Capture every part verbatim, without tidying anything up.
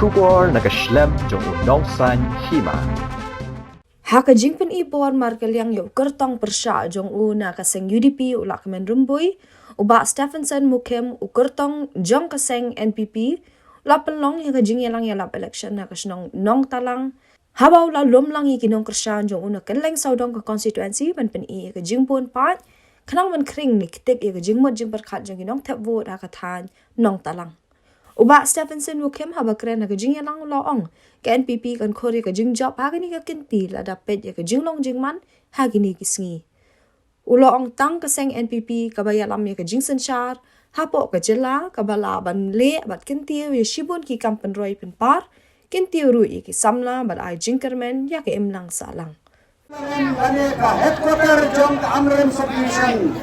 Khubor na ka shlem jong u Nongsaiñ Hima. Ha ka jingpyni bor markylliang ïa u kyrtong pyrshah jong u na ka seng U D P u Lahkmen Rymbui, u Bah Stephenson Mukhem, u kyrtong jong ka seng N P P, u la pynlong ïa ka jingïalang ïalap election na ka shnong Nongtalang, haba u la lum lang ïa ki nongkyrshan jong u na kylleng sawdong ka constituency ban pyni ïa ka jingbun paid, khnang ban khring ne ktik ïa ka jingmut jingpyrkhat jong ki nongthep vote ha ka thaiñ Nongtalang. U Bah Stephenson Mukhem haba kren ha ka jingïalang u la ong, ka N P P kan khur ïa ka jingjop ha kane ka kynti lada peit ïa ka jinglong jingman ha kine ki sngi. U la ong tang ka seng N P P kaba ïalam ïa ka jingsynshar hapoh ka jylla, kaba lah ban leh bad kyntiew ïa shibun ki kam pynroi pynpar, kyntiew ruh ïa ki samla bad ai jingkyrmen ïa ka imlang sahlang. Kane ka headquarter jong ka Amlarem Subdivision.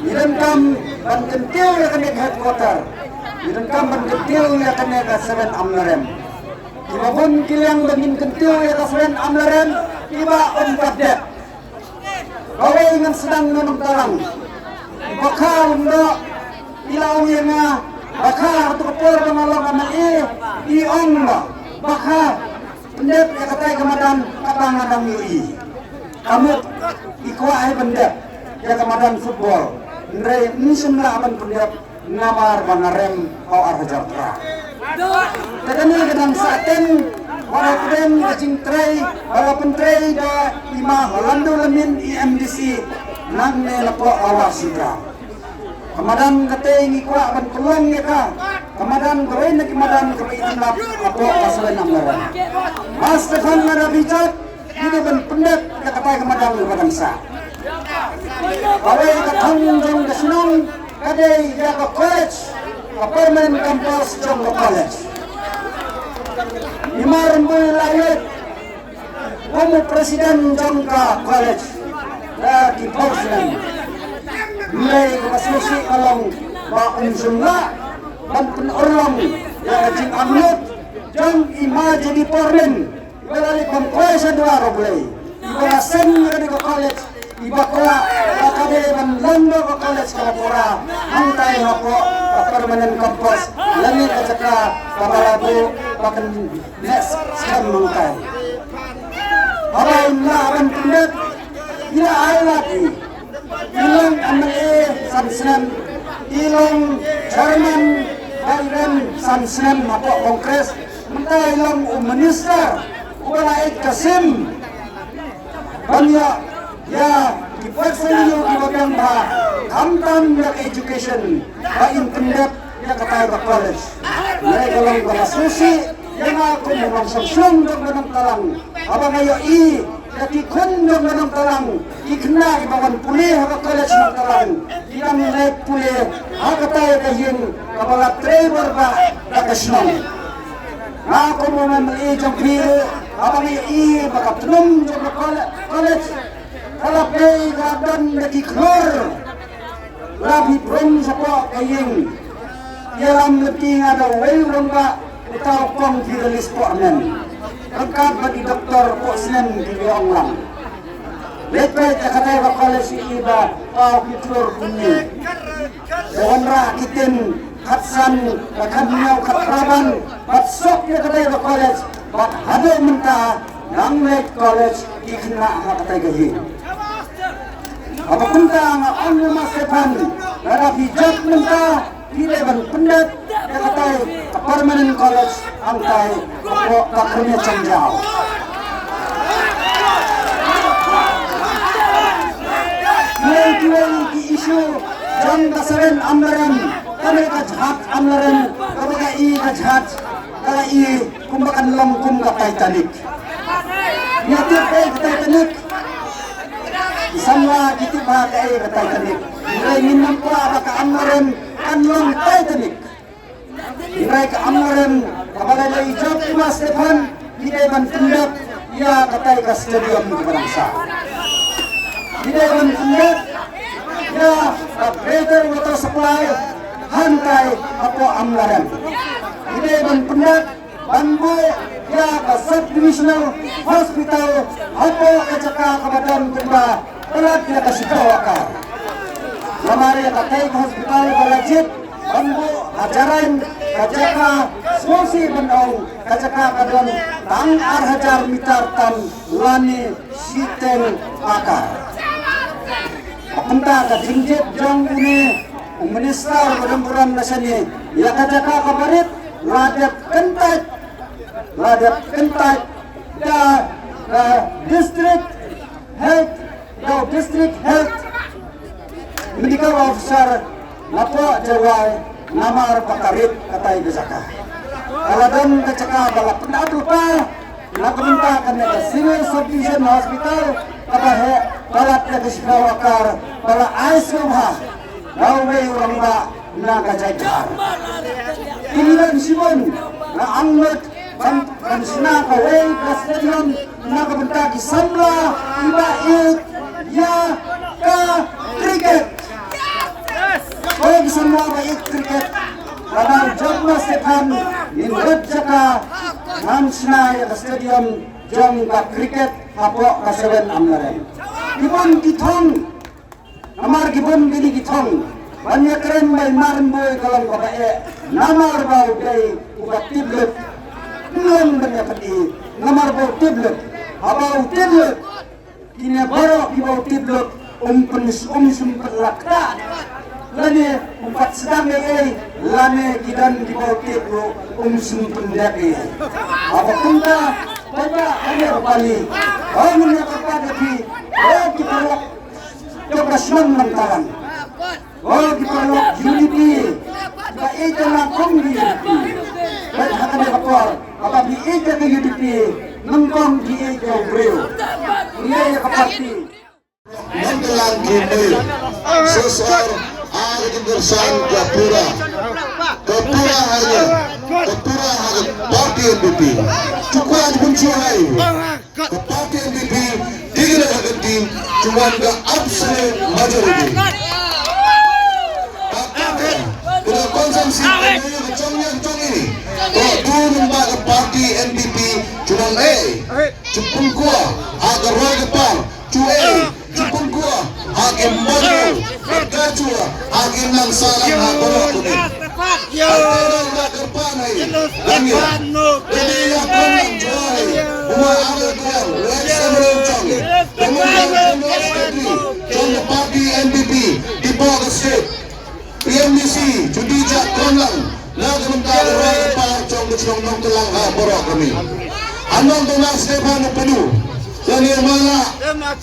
Ngi donkam ban kyntiew ïa kane ka headquarter. Ngi donkam ban kyntiew ïa kane ka Seven Amlarem. Kiba bun ki liang ba ngin kyntiew ïa ka Seven Amlarem, kiba ym pat dep. Kawei ngan sdang na Nongtalang. Ba kha ym doh, i la ong ïa nga, ba kha ha kato ka por ba nga long M L A, i ong ba, ba kha pyndep ïa katai ka madan kaba nga dang ïohi. Ka mut i kwah hi pyndep ïa ka madan football. Hynrei ym shym lah ban pyndep namar ba nga rem ha u ar hajar phra. Te kane ka dang sah ten, wat la pdeng ka jingtrei ba la pyntrei da i Ma Orlando Lamin, i M D C, nangne napoh Lower Siangra. Ka madan kata ngi kwah ban pynlong ïa ka, ka madan kawei na ki madan kaba itynnad hapoh ka Seven Amlarem. Ma Stephen, lada phi jop, phi dei ban pyndep ïa katai ka madan kaba dang sah. Kawei ka thong jong ka shnong ka dei ïa ka college, ka permanent campus jong ka college. I Ma Rymbui la ïeit kum u president jong ka college da ki phew snem. Hynrei kaba sngewsih ka long ba um shym lah ban pynurlong ïa ka jingangnud jong i Ma J D Porlin. Iba la leit ban kloi sha duwar U Blei, iba la seng ïa kane ka college, iba kwah ba ka dei ban long noh ka college kaba pura, hangtai hapoh ka permanent campus lane ka jaka kaba la buh ba kan neh skhem hangtai. Haba ym lah ban pyndep, i la ai lad hi. I long M L A san snem, i long chairman ba i rem san snem hapoh Congress, mynta i long u minister uba la ïeit ka sim ban ïoh ïa ki pyrsa ïa kiba biang bha, khamtam ïa ka education, ba in pyndep ïa katai ka college. Hynrei ka long kaba sngewsih ïa nga kum u nongshong shnong jong ka Nongtalang, haba nga ïohi ïa ki khun jong ka Nongtalang, ki khynnah kiba wan pule ha ka college Nongtalang, ki dang leit pule ha katai ka ïing kaba la trei bor ba da ka shnong. Nga kum u M L A jong phi ruh, haba nga ïohi ba ka tnum jong ka kole-, college ka la pei ka don da ki khlur, la phi prung shapoh ka ïing. Ïalam lynti nga da uwei u rangbah, uta u kong Fidelis Pohnen, ryngkat bad i doktor Pohsnem, ki ong lang. Leit peit ïa katai ka college, i ba paw ki khlur kumne. Te wanrah ki tin khatsan, khathynñiew, khatphra ban, bad sop ïa katai ka college, bad haduh mynta nang leit college ki khynnah ha katai ka ïing. Haba kumta nga ong ïa Ma Stephen, lada phi jop mynta, phi dei ban pyndep ïa katai ka permanent college hangtai hapoh ka Khyrnia Chongjaw. Kiwei kiwei ki issue jong ka Seven Amlarem, kane ka jhat Amlarem, kaba ka i ka jhat, ka la i kumba kan long kum ka Titanic. Ïa tip ka Titanic. Ki samla ki tip ba ka i ka Titanic. Hynrei ngin ym kwah ba ka Amlarem kan long Titanic. Hynrei ka Amlarem kaba la dei jop i Ma Stephen, ki dei ban pyndep ïa katai ka stadium kaba dang sah. Ki dei ban pyndep ïa ka greater water supply hangtai hapoh Amlarem. Ki dei ban pyndep ban buh ïa ka sub divisional hospital hapoh ka jaka kaba don kumba palat ïa ka shiphew akar. Namar ïa katai ka hospital ba la jied Ban buh ha Jarain ka jaka sngewsih ban ong ka jaka ka don tang ar hajar mitar tam lane shiteng akar. Kumta ka jingjied jong une u minister ba don burom na shane ïa ka jaka kaba rit la dep kyntait, la dep kyntait da ka district health, da u district health medical officer na pdeng Jowai namar ba ka rit katai ka jaka. Ka la don ka jaka ba la pynat lypa na ka bynta kane ka Civil Subdivision Hospital kaba heh palat ïa ka shiphew akar ba la ai sngewbha da uwei u rangbah na ka jaitbynriew. Ki don shibun nga angnud ban, ban shna kawei ka stadium na ka bynta ki samla kiba ïeit ïa ka cricket. Kawei ki samla ba ïeit cricket. Ka dang jop ma Stephen ngin rit jaka ngan shna ïa ka stadium jong ka cricket hapoh ka Seven Arm Laren. Ki bun ki thong. Namar ki bun kine ki thong ban ïakren bai mar boi ka long kaba eh. Namar ba u dei uba tip lut. Ym long ban ïapynï namar ba u tip lut. Haba u tip lut, kine baroh kiba u tip lut um pyn, um shym pynlak ta lane um pat sdang ei ei lane ki don kiba u tip ruh um shym pyndep ei ei. Haba kumta, paidbah kane ka pali, ong ïa ka party, eh, ki paralok jong ka shnong Nongtlang. Oh, ki paralok U D P. Ba ïeit na kum ki U D P. Ba ha kane ka por, haba phi ïeit ïa ka U D P, nyngkong phi ïeit ïa u briew. Ïeit ïa ka party. Nongtlang ki mei. Sosor, ar ki kyrshan ka pura. Ka pura ha ïa. Ka pura ha ka party N P P. Chukwa jibun chuhai. Ka party N P P, dei na ka kynti, ki wan ka absolute majority. Ka party, ka constituency, ka jong ïa jong i. Ka tu nang ba ka party N P P, ki wan eh, ki pynkuh, ha ka roi ka par, ki eh, ki pynkuh, ha ki madu, ka jua, ha ki nang salang, ha baroh kane. P M D C, judi ja khon lang, na ka bynta ka roi ka par jong ka shnong Nongtlang ha baroh kane. Hangne u Bah Stephan u pyndu, lane u Mala,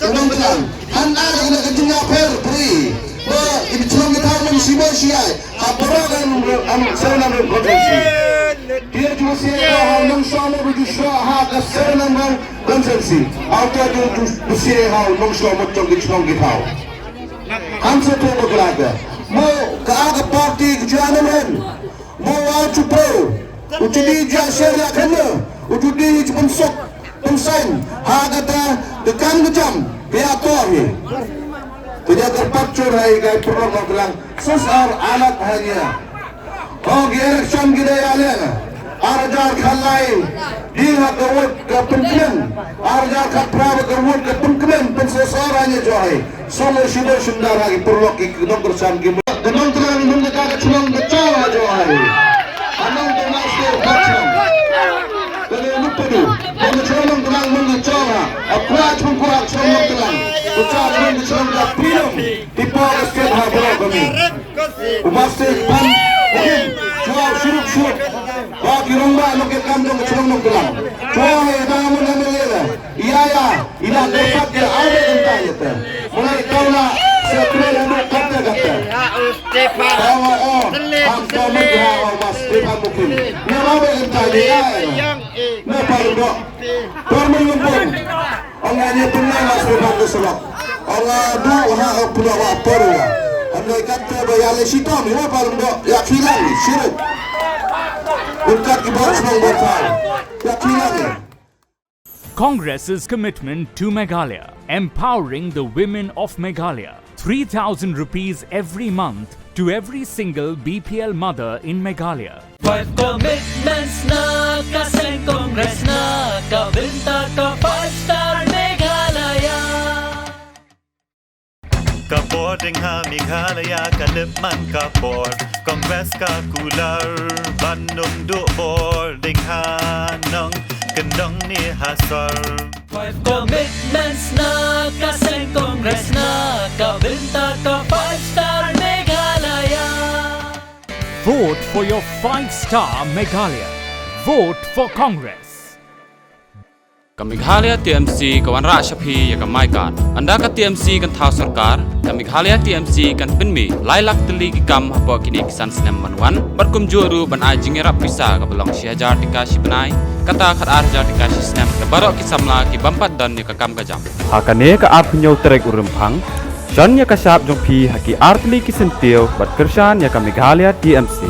u Nongtlang, hangne ka jingïapher bri, ba, i shnong i thaw nang shibun shi ai, ha baroh ka nang, nang, Seven Arm Road constituency. Ki ju siew ha u nongshong mut ju siew ha ka Seven Arm Road constituency. Hangta ju, ju, ju siew ha u nongshong mut jong ki shnong ki thaw. Hangta to ba ka la ka. Mo ka, ka party ka jana men. Mo wa chu pro. U chu di ja sher ya khana. U chu di chu pun sok. Pynsain, ha kata, ka kam ka jam, ka ïa to hi. Ka ïa kyrpad chur ha i kai pyrlok Nongtlang, sosor alat ha ïa. Ho ki election ki dei ïa leh na. Ar hajar khatlai, di ha ka vote ka pynkmen. Ar hajar khatphra ka vote ka pynkmen, pynsosor ha ïa jong hi. Solo shido shimdar ha ki pyrlok ki nongkyrshan ki. Ka Nongtlang mun ka ka chnong ka chong ha jong hi. Ka Nongtlang state ka chnong. Ka le nuk padu. Ka chnong Nongtlang mun ka chong ha. A kwa chnong kwa chnong Nongtlang. Ka cha chnong ka chnong ka pinong. Ki pa ka state ha bro kami. U Bah Stephan Mukhim. Chwa shuruk shuruk. Ba ki rong ba nok ka kam dong ka chnong Nongtlang. Chwa he da mun M L A la. Ïa, ïa, ïa, kyrpad ïa, ai ba kynta ïa te. Mulai kawla, sa kynta ïa, kata, kata. Kawla, oh, am, kawla, ha, oh, Bah Stephan Mukhim. Ïa, ai ba kynta ïa, ïa, ïa. Na parlo. Parlo yung pun. Ong ïa, ïa, pun na, Bah Stephan Mukhim. Ong ïa, du, ha, oh, pun, wa, parlo. Am, na, kata, ba, ïa, le, shitom, ïa, parlo. Ïa, kilang, shiruk. Ungkat, ki, bos, nong, bos, ha. Ïa, kilang, ïa. Congress's commitment to Meghalaya, empowering the women of Meghalaya. Three thousand rupees every month to every single B P L mother in Meghalaya. Five commitments na ka seng Congress na ka bynta ka five star Meghalaya. Ka bor dang ha Meghalaya ka lip man ka bor. Kong Best ka kular ban nung duk boarding ha nong kendong ni ha sor. Five commitments na ka seng Congress na ka bynta ka five star Meghalaya. Vote for your five star Meghalaya. Vote for Congress. Ka Meghalaya T M C ka wanrah sha phi ïa ka MyKad. Ynda ka T M C kan thaw sorkar, ka Meghalaya T M C kan pynmih lai lak tylli ki kam hapoh kine ki san snem ban wan, bad kumjuh ruh ban ai jingïarap pisa kaba long shi hajar tyngka shi bnai, kata khatar hajar tyngka shi snem, da baroh ki samla ki bym pat don ïa ka kam ka jam. Ha kane ka arphew hynñiew tarik u Rymphang, shon ïa ka shap jong phi ha ki artylli ki syntiew bad kyrshan ïa ka Meghalaya T M C.